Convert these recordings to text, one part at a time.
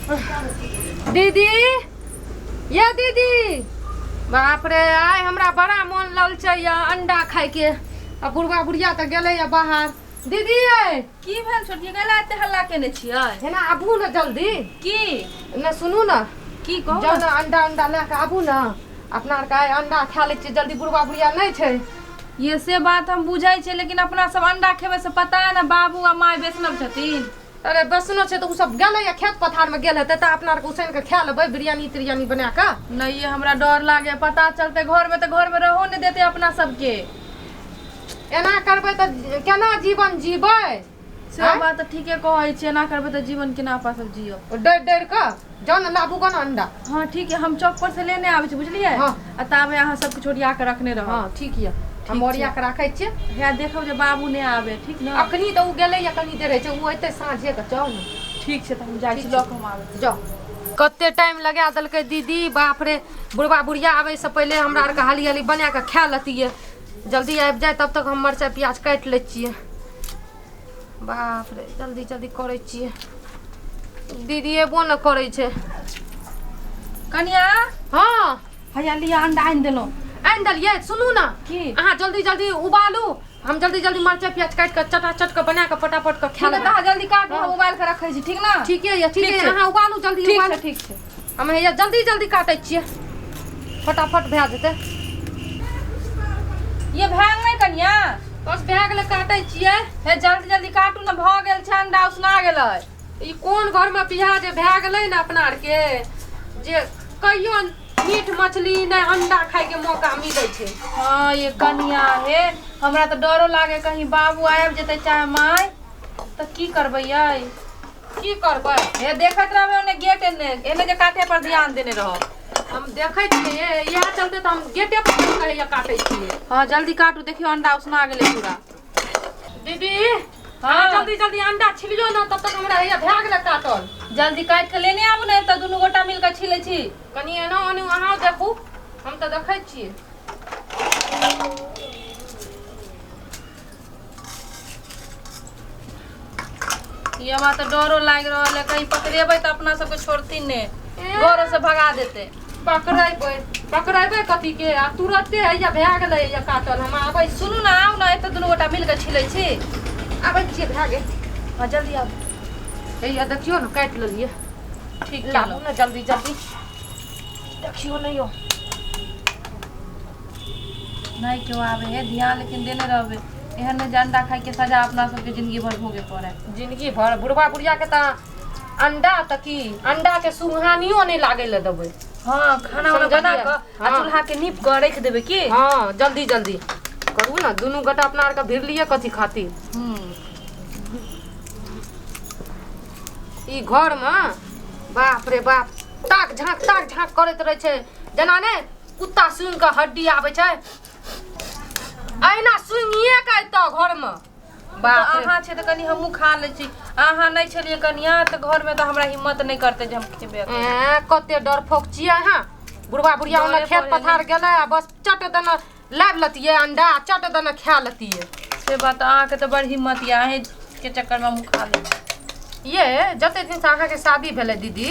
दीदी, ये दीदी, बाप रे, आइ हमरा बड़ा मोन ललचैया अंडा खाइके। आ बुढ़वा बुढ़िया तऽ गेलैया बाहर। दीदी ये की भेल छोटकी, कैला एते हल्ला केने छियै? एना आबू ने जल्दी। की? ने सुनू ने। की कहू? जाउ ने अंडा अंडा लए कऽ आबू ने, अपना आरके आइ अंडा खा लै छियै जल्दी, बुढ़वा बुढ़िया नहि छै। ये से बात हम बुझै छियै, लेकिन अपना सब अंडा खेबै से पता है ने बाबू आ माय वैष्णव छथिन। अरे वैष्णव छै तऽ ओ सब गेलैया खेत पथारमे गेल हेतै, तऽ अपना आरके उसैन कऽ खा लेबै बिरयानी तिरयानी बना कऽ। नहीं ये हमरा डर लागे, पता चलते घर में तऽ घर में रहो नहीं देते अपना सबके। एना करबै तऽ केना जीवन जीबै? से बात तऽ ठीके कहै छियै, एना करबै तऽ जीवन केना अपना सब जियब? डरि डरि कऽ जाउ ने, लाबू गऽ ने अंडा। हाँ ठीक है, हम चौक पर से लेने आबै छी, बुझलियै? हाँ। आ ताबे अहाँ सब किछु ओरिया कऽ रखने रहब। हाँ ठीक यऽ, हम ओरिया कऽ राखै छियै। हे देखब जे बाबू नहि आबे, ठीक ने? अखनी तऽ ओ गेलैया, कनी देर होइ छै, ओ एतै साँझे कऽ, जाउ ने। ठीक छै, तऽ हम जाइ छी, लऽ कऽ हम आबै छी। जाउ। कते टाइम लगा देलकै दीदी, बाप रे। बुढ़बा बुढ़िया आबै से पहिले हमरा आरके हाली हाली बना कऽ खा लेतियै। जल्दी आबि जाय, तब तक हम मरचाइ प्याज काटि लै छियै। बाप रे, जल्दी जल्दी करै छियै। दीदी एबो ने करै छै। कनिया। हाँ। हैया लिअ, अंडा आनि देलहुँ। आनि देलियै? सुनू ने। की? अहाँ जल्दी जल्दी उबालू, हम जल्दी जल्दी मरचाइ प्याज काटि कऽ चटाचट कऽ बना कऽ फटाफट कऽ खा ठीक है, लेबै। तऽ अहाँ जल्दी काटू, हम उबालि कऽ रखै छी, ठीक ने? ठीके यऽ, ठीक ठीक यऽ। छै। अहाँ उबालू जल्दी। ठीक उबालू छै, ठीक छै। हम हैया जल्दी जल्दी काटै छियै, फटाफट भए जेतै। ये भए गेलै कनिया? बस भए गेलै, काटै छियै। हे जल्दी जल्दी काटू ने, भऽ गेल छै, अंडा उसना गेलै। ई कोन घरमे बियाह जे भए गेलै ने अपना आरके, जे कहियो मीट मछली नहि अंडा खाइके मौका मिलै छै। हाँ ये कनिया, हे हमरा तऽ डरो लागे, कहीं बाबू आबि जेतै चाहे माय, तऽ की करबै यै? की करबै? हे देखैत रहबै ओने गेट एने एने जे काटे पर ध्यान देने रहब। हम देखै छियै, इएह चलते तऽ हम गेटे पर कहैया काटै छियै। हाँ जल्दी काटू, देखियौ अंडा उसना गेलै पूरा। दीदी। हाँ, जल्दी जल्दी अंडा छिलियो ने, तब तक हमरा हैया भए गेलै काटल। जल्दी काटि कऽ लेने आबू ने, तऽ दुनू गोटा मिल कऽ छिलै छी। कनि एना ओनू अहाँ देखू, हम तऽ देखै छियै। ई हमरा तऽ डरो लागि रहल है, कहीं पकड़ेबै तऽ अपना सबके छोड़थिन ने, घरो से भगा देते। पकड़ेबै, पकड़ेबै कथी के? आ तुरते हैया भए गेलै हैया काटल, हम आबै छी। सुनू ने, आउ ने एतऽ, दुनू गोटा मिल कऽ छिलै छी। आबै छियै, भए गेल। हाँ जल्दी आउ। हैया देखियौ ने, काटि लेलियै। ठीक। लाबू ने जल्दी जल्दी, देखियौ ने यौ। नहि केओ आबै है, ध्यान लेकिन देने रहबै, एहन नहि जे अंडा खाइके सजा अपना सबके जिंदगी भर भोगे पड़े। जिंदगी भर बुढ़बा बुढ़िया के तऽ अंडा तऽ की, अंडा के सुहानियो नहि लागै लए देबै। हाँ, खाना उना बना कऽ आ हाँ। चूल्हा के नीप कऽ राखि देबै की? हाँ जल्दी जल्दी करू ने, दुनू गोटा अपना आरके भिड़लियै कथी खातिर? ई घरमे बाप रे बाप ताक झाँक ताक झाँक करैत रहै छै, जेना ने कुत्ता सुनि कऽ हड्डी आबै छै, अहिना सुनिए कऽ एतऽ घरमे। बाप रे। अहाँ छै तऽ कनि हमहूँ खा लै छी, अहाँ नहि छलियै कनिया तऽ घरमे, तऽ हमरा हिम्मत नहि करतै जे हम खेबै अकेले। एँ, कते डरफोक छियै अहाँ। बुढ़बा बुढ़िया ओने डरे खेत पड़े पथार गेलै आ बस चट दना लाबि लेतियै अंडा, चट दना खा लेतियै। से बात अहाँके तऽ बड़ हिम्मत यऽ, अहीँके चक्करमे हमहूँ खा लै छी। ये जते दिनसँ अहाँके शादी भेलै दीदी,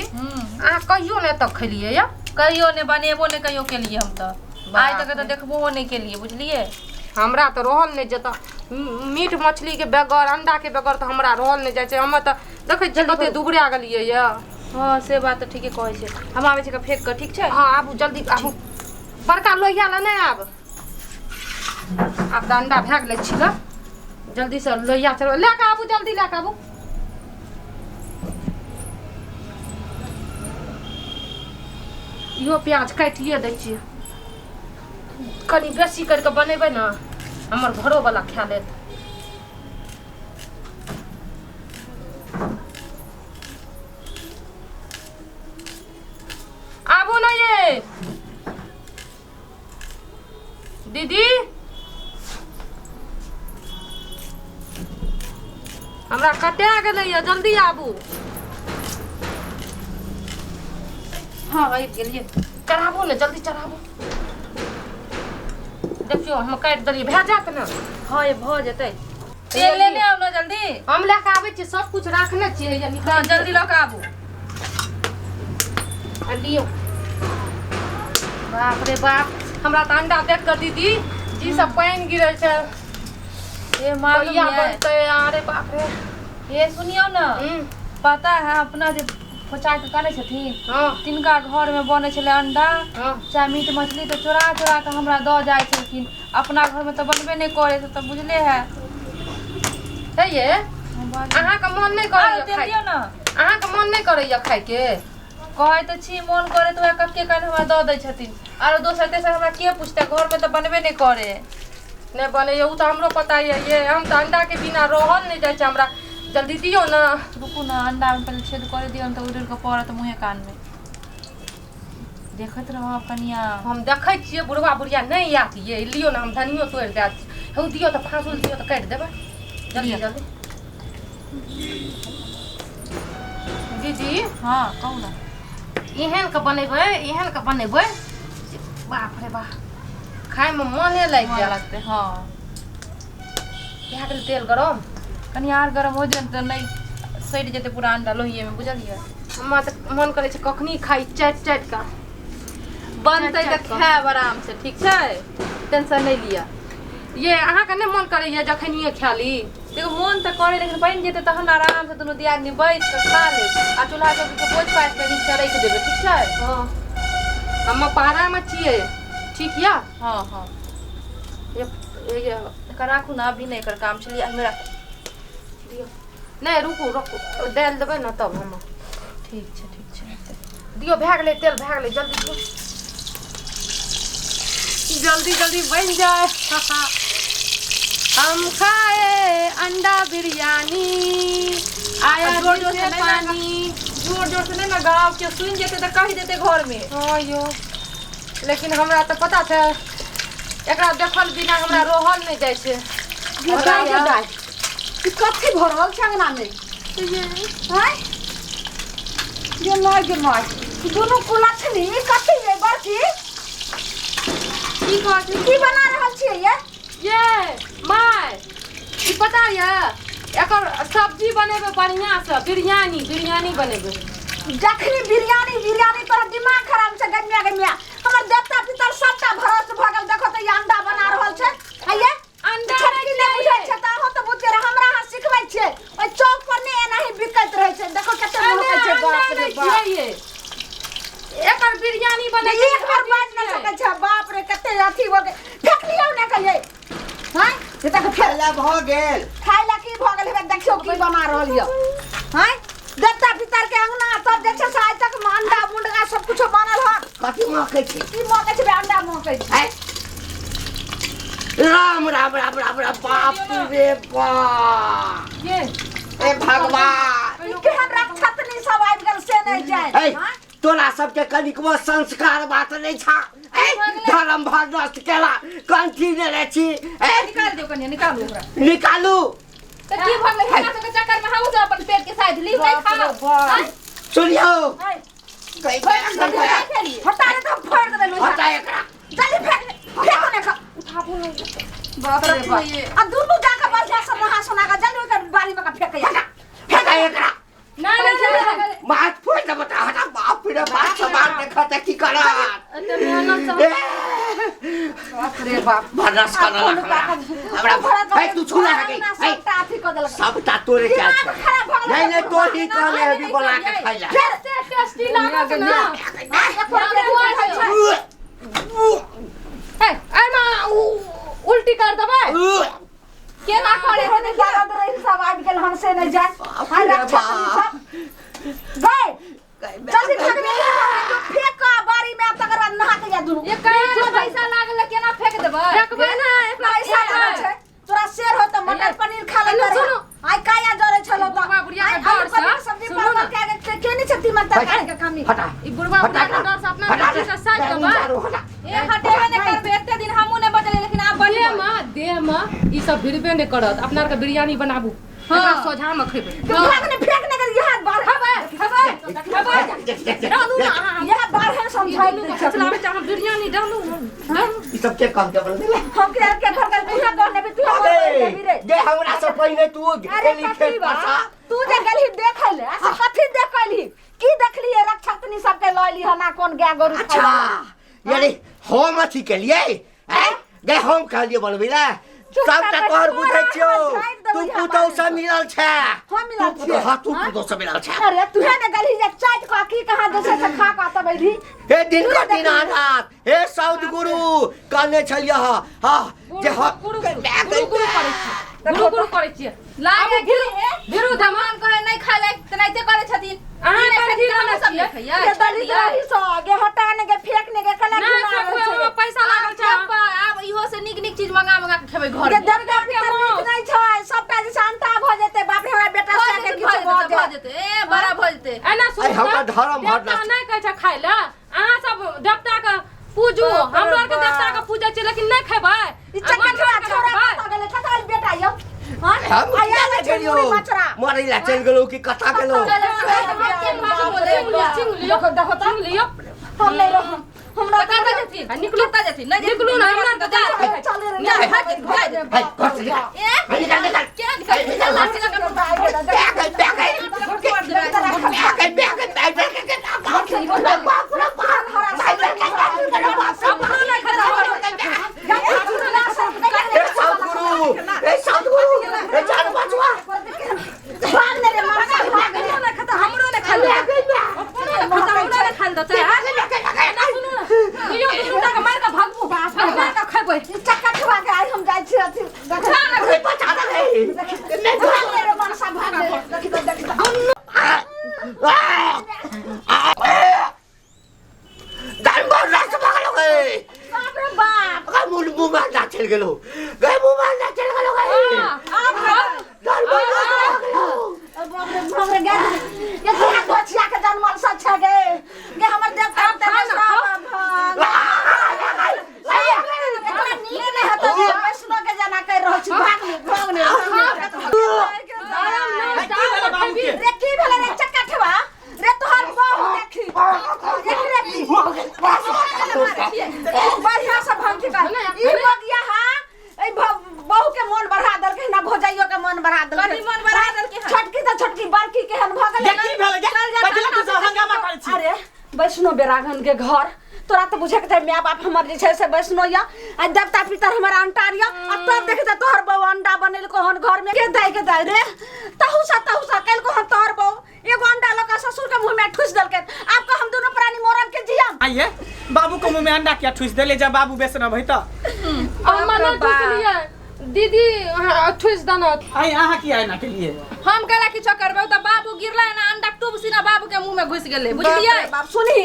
अहाँ कहियो नहि एतऽ खेलियै यऽ? कहियो नहि बनेबो नहि कहियो केलियै हम तऽ, आइ तक तऽ देखबो नहि केलियै, बुझलियै? हमरा तऽ रहल नहि जेतऽ मीट मछलीके बगैर, अंडाके बगैर तऽ हमरा रहल नहि जाइ छै। हमे तऽ देखै छियै कते दुबरा गेलियै यऽ। हँ से बात तऽ ठीके कहै छै। हम आबै छी फेक कऽ, ठीक छै? हँ आबू, जल्दी आबू, बड़का लोहिया लए नहि आब। आब तऽ अंडा भए गेलै छिलल, जल्दीसँ लोहिया चढ़बै लए कऽ आबू, जल्दी लए कऽ आबू। इहो प्याज काटिए दै छियै, कनि बेसी करि कऽ बनेबै ने, हमर घरोवला खा लेत। आबू ने ये दीदी, हमरा कटा गेलैया, जल्दी आबू। हाँ आबि गेलियै। चढ़ाबू ने, जल्दी चढ़ाबू। देखियौ, हम काटि देलियै, भए जायत ने? हाँ ये भऽ जेतै। तेल लेने आउ ने जल्दी। हम लए कऽ आबै छियै, सब कुछ राखने छियै, हैया हाँ निकालि। जल्दी लऽ कऽ आबू। आ लियौ बाप रे बाप हमरा तऽ अंडा देख कऽ दीदी जी सब पानि गिरै छै ये मालूम कहिया है बनतै अरे बाप रे ये सुनियौ ने हम्म, पता है अपना जे फोचा के करै छथिन हँ तिनका घर में बनै छलै अंडा हँ चाहे मीट मछली तऽ चोरा चोरा के हमरा दऽ जाइ छलखिन अपना घर में तऽ बनबे नहि करे से तऽ बुझले है हे ये अहाँके मन नहि आरो करैया तेल खाइ दियौ ने अहाँके मन नहि करैया खाइके कहै तऽ छी मोन करे तऽ वएह कक्के काल्हि हमरा दऽ दै छथिन आरो दोसर तेसर हमरा के पुछतै घरमे तऽ बनबे नहि करे नहि बनैया ओ तऽ हमरो पता यऽ ये हम तऽ अंडाके बिना रहल नहि जाइ छै हमरा जल्दी दियौ ने रुकू ने अंडामे पहिले छेद करे दियौ ने तऽ उड़ि कऽ पड़त मुँहे कानमे देखैत रहब कनिया हम देखै छियै बुढ़वा बुढ़िया नहि आयत ये लियौ ने हम धनियो तोड़ि देत हौ दियौ तऽ फाँसुल दियौ तऽ काटि देबै जल्दी लिअ। जल्दी दीदी हँ कहू ने एहन के बनेबै एहन के बनेबै जे बाप रे बाप खायमे मोने लागि मन जायत लगतै हँ भए गेल तेल गरम कनि आर गरम हो जाए तऽ नहि सड़ि जेतै पूरा अंडा लोहिएमे बुझलियै हमरा तऽ मन करै छै कखनी खाइ चाटि चाटि कऽ बनतै तऽ चाटि कऽ। खायब आरामसँ ठीक छै टेंशन नहि लिअ ये अहाँके नहि मन करैया जखनिए खा ली देखो मोन तऽ करे लेकिन बनि जेतै तहन आरामसँ दुनू दियादनी बैस कऽ खा लेब आ चूल्हा चौकीके पोछि पाछि कऽ नीकसँ राखि देबै ठीक छै हँ हम पारामे छियै ठीक यऽ हँ हँ ये ये एकर राखू ने अभी नहि एकर काम छलियै हमे राखू दियौ नहि रुकू रुकू डालि देबै ने तब हम ठीक छै ठीक छै दियौ भए गेलै तेल भए गेलै जल्दी दियौ जल्दी जल्दी बन जाए हम खाए अंडा बिरयानी आया जोर जोर दिल से से नहीं ना पानी जोर जोर से नहि ने गाँव के सुनि जेतै तऽ कहि देतै घरमे हाँ यो लेकिन हमरा तऽ पता छै एकरा देखल बिना हमरा रहल नहि जाइ छै ये दाइ गे दाइ ई कथी भऽ रहल छै अंगना मे आँय ये माय गे माय ई दुनू कुलक्षणी ई कथी ये बड़की की कहै छै की बना रहल छियै ये ये माय ई पता ये एकर सब्जी बनेबै बढ़िआँ से बिरयानी बिरयानी बनेबै जखनी बिरयानी बिरयानी तोरा दिमाग खराब छै गमिया गमिया हमर देवता पितर सबटा भरोस भऽ गेल देखो तऽ ई अंडा बना रहल छै आ ये अंडा छोटकी नहि नहि बुझै छियै। छै तऽ अहूँ तऽ बुझियै रहे हमरा अहाँ सिखबै छियै ओहि चौक पर नहि एनाही बिकैत रहै छै देखो कते महकै छै अंडा बाप रे नहि बाप छियै ये। एकर बिरयानी बनै छै एक बार बाजि नहि सकै छै बाप रे कते अथी भऽ गेल फेकलियौ ने कहियै हँ जे तक फेर खाइला भऽ गेल खाय ला की भऽ गेल हेबे देखियौ की बना रहल यऽ हँ देवता पितर के अंगना तब जे छै से आइ तक अंडा मुंडगा सब कुछो बनल हन कथी महकै छै की महकै छै बे अंडा महकै छै आँय? राम राम राम राम राम बाप रे बाप ये ए भगवान ई केहन रक्षतनी सब आबि गेल से नहि जाय ए तोरा सबके कनिकबो संस्कार बात नहि छा ए धर्म भर नष्ट केला कंठी लेने छी ए निकाल दियौ कनिया निकालू ओकरा निकालू तऽ की भऽ गेलै हिनका सबके चक्कर में हमहूँ सब अपन पेट के साइड ली नहि खाओ आँय? सुनियौ आँय, हटा हटा रे तऽ हम फोड़ि देबै लोहिया एकरा जल्दी फेंक फेंको ने खा उठाबू नहि बाप रे बाप आ दुनू जाके बढ़िया से नहा सोना के जल्दी ओकर बाड़ी में के फेंके हटा हटा एकरा नहि नहि नहि माथ फोड़ देबो तऽ हटा बाप रे बाप समाज देखत की करत एते मेहनत से ए, बाप रे बाप भरस कर हमरा हमरा ए तू छुला हगे सबटा अथी कऽ देलक सबटा तोरे क्या दिमाग खराब भऽ गेल नहीं नहीं तो ही कहले अभी बोला के खाइला फेर एते टेस्टी लागत ना एक रुपया खाइ छै ए एहिमे उल्टी कर देबै केना करे करे दर्द रही सब आबि गेल हन से नहि जाय आइ रक्षा सब गए जल्दी भाग में फेंक के बाड़ी में तकर बाद नहा के जा दुनू ये कहाँ पैसा लागल केना फेंक देबै फेकबै ना एकरा पैसा लागल छै तोरा शेर हो तऽ मटर पनीर खा ले सुनू। आइ काया जरे छलो तऽ बुढ़वा बुढ़िया के आइ आलू डर से, पनीर सब्जी सुनू परवल ना। के आगे के केने छै तीमन तरकारी के कमी हटा ई बुढ़वा बुढ़िया के डर से अपना बेटी से साइड देबै ए हटेबे नहि करबै एते दिन हमहूँ नहि बजलियै लेकिन आब देह बजबै मे देह मे ई सब भिड़बे नहि करत अपना आरके बिरयानी बनाबू एकरा सोझा मे खेबै तू भाग ने फेंक ने कर यहाँ बाहर खेबै खेबै खेबै डालू ना अहाँ यहाँ बाहर ई समझाइ दुनू दै के छै फसलाबै छै, अहाँ बिरयानी डालू ना डालू। ई सब के कह के बोल देला हम के के घर के तू कहने भी तू अबे, देबी रे जे हमरा से पहिने तू अरे गेली कथी खेत बा पर तू जे गेलही देखै ले से कथी देखलही की देखलियै रक्षातनी सबके लऽ अयली हन आ कोन गाय गोरू खाय अच्छा लए। यानी हम अथी केलियै आँय गै हम कहलियै बनबै लए चुप सबटा कर, तोहर तोरा बुझै छियौ झाँटि देबै तू हम पुतहु से मिलल छै हम मिलल तू छियै? हाँ तू पुतहु से मिलल छै अरे तुहे ने गलही जे चाटि कऽ की कहाँ जे छै से खा कऽ तब अयली हे दिन का दीनानाथ हे साउथ गुरु कहने छलियै हँ हँ जे हम गुरु गुरु गुरु करै छियै गुरु गुरु करै छियै लागे आबू घिरु घिरु धमान कहे नहि खाय लायक तेनाहिते करै छथिन अहाँ ई नहि कंठी खाइ लेने हमहूँ सब छियै? नहि खइयै गे दलित रही सो गे हटा ने गे फेंक ने गे कला नहि घिना फेकबै, रहल छै ओहिमे पैसा लागल छै आब आब इहो से नीक नीक चीज मंगा मंगा के खेबै घर गे में देवता पितर नीक नहि छै सबटा जे छै अंता भऽ जेतै बाप रे हमरा बेटा भऽ से के जेतै, किछु भऽ भऽ जेतै, भऽ जाय जेतै ए बड़ा भऽ जेतै एना सुनू अरे हमरा तऽ, धर्म भर देवता नष्ट- नहि कहै छै खाय लए अहाँ सब देवता के पूजू बाप रे हमरो आरके बाप। देवता के पूजै छियै लेकिन नहि खेबै ई चक्कर आ माछ छोड़ा मारके छोड़ा रखबै। कतऽ गेलै कतऽ गेल बेटा यौ हँ हम आ किया आयल नहि छै गेलियौ मुड़ी मचरा मरै लए चलि गेलहुँ कि कतऽ गेलहुँ चिंग लियौ, देखो देखो तऽ चिंग लियौ। हम नहि रहब हमरा तऽ कतऽ जेथिन आ निकलू। कतऽ जेथिन नहि जेथिन निकलू ने, हमरा आरके जा जा। चल रे जा, भाग जेथिन, भाग जेथिन। है, घर से निकल। ए है, निकल निकल केना निकल निकल लाठी लगा के बैग है, बैग है। बैग है, बैग है, बैग है, बैग है, बाप रे बाप, बाप रे बाप, अपनो नहि खाइ हे सदगुरु हे सदगुरु हे जान बचवा भाग ने रे मनसा भाग ने अपनो नहि खाता हमरो नहि खाइ देतै। अपनो नहि खाता हमरो नहि खाइ देतै। एना सुनू ने, लियौ दुनू टाके मारि कऽ भगबू भगवा कऽ खेबै ई चक्कर छुआ के आइ हम जाइ छी अथी देख अरे बचा दे मैं भाग ने रे मनसा भाग ने देखी तऽ देखी तऽ जान भर नष्ट भऽ गेलौ गे बाप रे बाप गै मुँह मुँह में अंडा चलि गेलौ गै मुँह में अंडा चलि गेलौ गै जान भर नष्ट भऽ गेलौ बाप रे बाप रे गे ये तोरा गोछिया के जनमल सब छै गे गे हमर देवता आब खा ने, खाओ। एकरा नीक नहि हेतौ गे वैष्णो के जेना कहि रहल छी भाग ने भाग ने आराम नहि, की भेलै बाबू के? रे की भेलै रे चक्का ठेवा रे तोहर बहू देखी एकरे बढ़िया से भंगी कर ई बगिया हा ए बहू के मन बढ़ा देलकै ना भौजाइयो के मन बढ़ा देलकै कथी मन बढ़ा देलकै हन? छोटकी तऽ छोटकी बड़की केहन भऽ गेलै गे, की भेलै गे? कथी लए तू सब हंगामा करै छी? अरे वैष्णो बेरागन के घर तोरा तऽ बुझे के चाही माय बाप हमर जे छै से वैष्णो यऽ आ देवता पितर हमर अंटार यऽ आ तब देखे तऽ तोहर बहू अंडा बनेलको हन घर में के दाइ के दाइ रे तहु सा तहु सा कैलको हन तोहर बहू एगो अंडा लऽ कऽ ससुर के मुंह में ठुस देलकै आब कऽ हम दुनू प्राणी मरब के जियम आइए बाबू के मुंह में अंडा किया ठुस देले जब बाबू बेसना भई त अम्मा नहि ठुसलियै दीदी अहाँ ठुसि देना आई अहाँ किया एना के लिए हम कहला किछो करबै तऽ बाबू गिरलै ना अंडा टूब सीना बाबू के मुंह में घुसि गेलै बुझलियै बाप रे बाप सुनही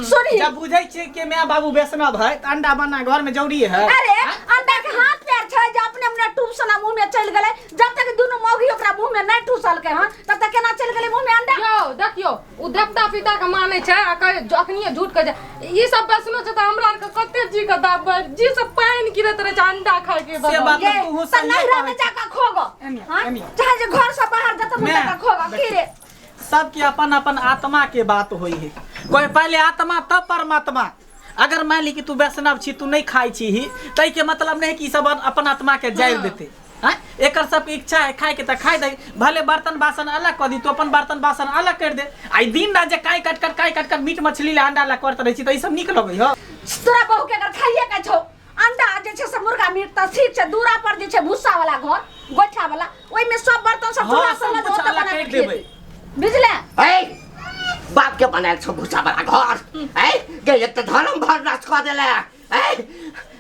सुनही जब बुझै छियै कि माय बाबू बेसना भई त अंडा बना घर में जरूरी है अरे अंडा के हाथ पैर छै जे अपने अपने टूब सना मुंह में चलि गेलै जब तक दुनू मौगी ओकरा मुंह में नहि ठुसलकै हन तब तक केना चलि गेलै मुंह में अंडा यौ देखियौ ओ देवता पिता के मानै छै आ कहे अखनिये झूठ कहै छै ई सब वैष्णो छै तऽ हमरा आरके कते जी के दाब जी से पानि गिरैत रहै छै अंडा खाय के से बदल बात ये तूहू तऽ सहिए नैहरा कहै में जाकऽ खोगो एनिया, हाँ? एनिया। चाहे जे घर से बाहर जतऽ मैं- ततऽ खोगो की रे सबके अपन अपन आत्मा के बात होई है कोई पहले आत्मा तब परमात्मा अगर मान ली कि तू वैष्णव छी तू नहीं खाई छी ही तै के मतलब नहीं कि ई सब अपन आत्मा के जारि देते आँय? एकर सब इच्छा है खाए के तऽ खाए दे भले बर्तन बासन अलग कऽ दी तू अपन बर्तन बासन अलग कर दे आई दिन रात जे काई कट कट काई कट कट मीट मछली ला अंडा ला करत रहै छी तऽ ई सब नीक लगै हो तोरा बहू के अगर खाइए के छौ अंडा जे छै से मुर्गा मीट तऽ ठीक छै दूरा पर जे छै भूसा वाला घर गोइठा वाला ओहिमे सब बर्तन सब हाँ, चूल्हा सब सब कुछ ओतऽ अलग बना के करि देबै। खिएतै। बुझले ऐ बाप के बनायल छौ भूसा वाला घर ऐ गे एक तऽ धर्म भर नष्ट कऽ देले ऐ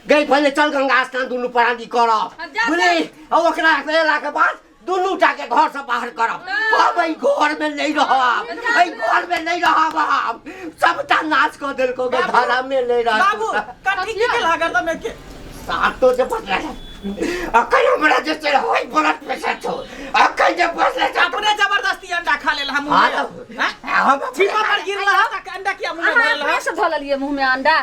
गई पहिले चल गंगा स्नान दुनू प्राणी करब जा, बुझली आ ओकरा एलाके बाद दुनू टा के घर से बाहर करब हम एहि घर में नहीं रहब एहि घर में नहीं रहब हम सबटा नाश कऽ देलको गे धर्म में नहीं बाबू रहब कथी की केला गर्दन में के सातो जे बसले अखन हमरा जे छै होय ब्लड प्रेशर छौ अखन जे बसले छै अपने जबरदस्ती अंडा खा लेल हम हाँ हाँ? हम छिपा पर गिरला है त अंडा किया मुंह में अहाँ भरल है अपने से धऽ लेलियै मुँह में अंडा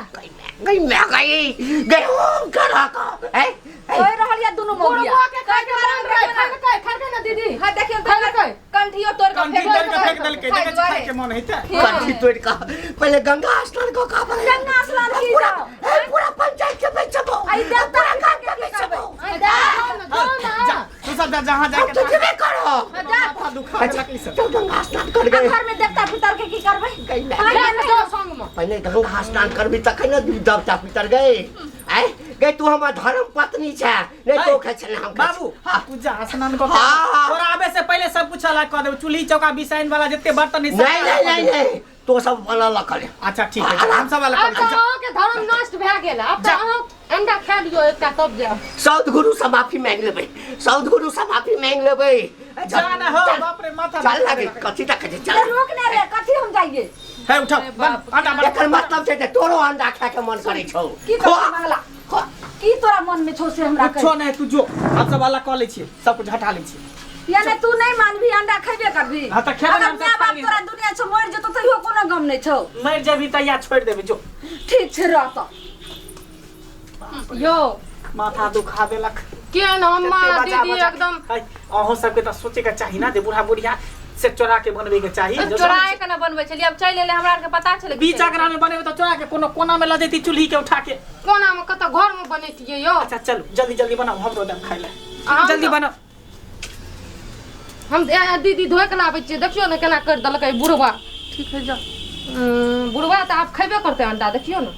गई मैं गई गई ओम करा का ए कहि रहल यऽ दुनू मौगिया बुढ़बा के खाय के मन रहे खाय के खाय के ना दीदी हां देखियौ खाय के कंठियो तोड़ के कंठी तोड़ के फेंक देलकै खाइ देखै छी दुआरे। खाइ के मन हेतै कंठी तोड़ का पहले गंगा स्नान को का पड़े गंगा स्नान की पूरा जाओ। ए पूरा पंचायत के बेचबो आई देवता पूरा गांव के के बेचबो जा तू सब जा जहाँ हम जाके तो जेबे करो माथा दुखा देलक ई सब चल गंगा स्नान कर गए घर में देवता पितर के की करबै गई मैं हाँ, जा, जाओ, पहिने गंगा स्नान करबी तखन ने देवता पितर गए। आय गए, तू हमर धर्म पत्नी छै, नहि तो खाइ छै, हम खाइ बाबू छी। हाँ। तू जा स्नान कऽ के हाँ। तोरा आबे से पहिले सब कुछ अलग कऽ देब, चूल्ही चौका बिसाइन वाला जते बर्तन है सब नहीं अलग नहीं कऽ नहीं देब। नहीं, तो सब अलग कर ले। अच्छा ठीक है, हम सब अलग आब कऽ तऽ देब, जा। अहाँके धर्म नष्ट भए गेल, आब तऽ जा। अहाँ अंडा खा लियौ एकटा तब जायब। सदगुरु से माफी मांग लेबै, सदगुरु से माफी मांग लेबै। जा ना हो, चल, बाप रे माथा चल लगे कथी तक छै, चल। रोक ने रे, कथी हम जाइए? हे उठाओ, बन अंडा बन। एकर मतलब छै जे तोरो अंडा खाय के मन करै छौ। की खो। करतै मंगला, की तोरा मन में छौ से हमरा कुछो कह। नहीं, तू जो हम सब अलग कऽ लै छियै, सब कुछ हटा लै छियै। यानी तू नहीं मानबी, अंडा खेबे करबी? हाँ, तऽ खेबै, अगर हम तऽ my खा बाप ली। तोरा दुनिया से मरि जेतौ तैयो कोनो गम नहीं छौ। मरि जेबही तऽ या छोड़ि देबै, जो। ठीक छै, रह तऽ। यौ माथा दुखा देलक। केहन हम कते बचा दीदी बचा। एकदम। है, अहूँ सबके तऽ सोचे के चाही ना जे बूढ़ा बुढ़िया से चोरा के बनबे के चाही। हम चोराए के ना बनबै छलियै, आब चलि एलै, हमरा आरके पता छलै कि बीच चलि अगरा में बनेबै तऽ चोरा के कोनो कोना में लऽ जैती चूल्ही के उठा के। कोना में कतऽ घर में बनेतियै यौ? अच्छा चलू, जल्दी जल्दी बनाउ, हमरो देब खाय लए। हम जल्दी तऽ- बनाउ। हम दीदी धोए के लाबै छियै, देखियौ ने केना करि देलकै बुढ़वा। ठीक है, जा। बुढ़वा तऽ आब खेबे करतै अंडा, देखियौ ने।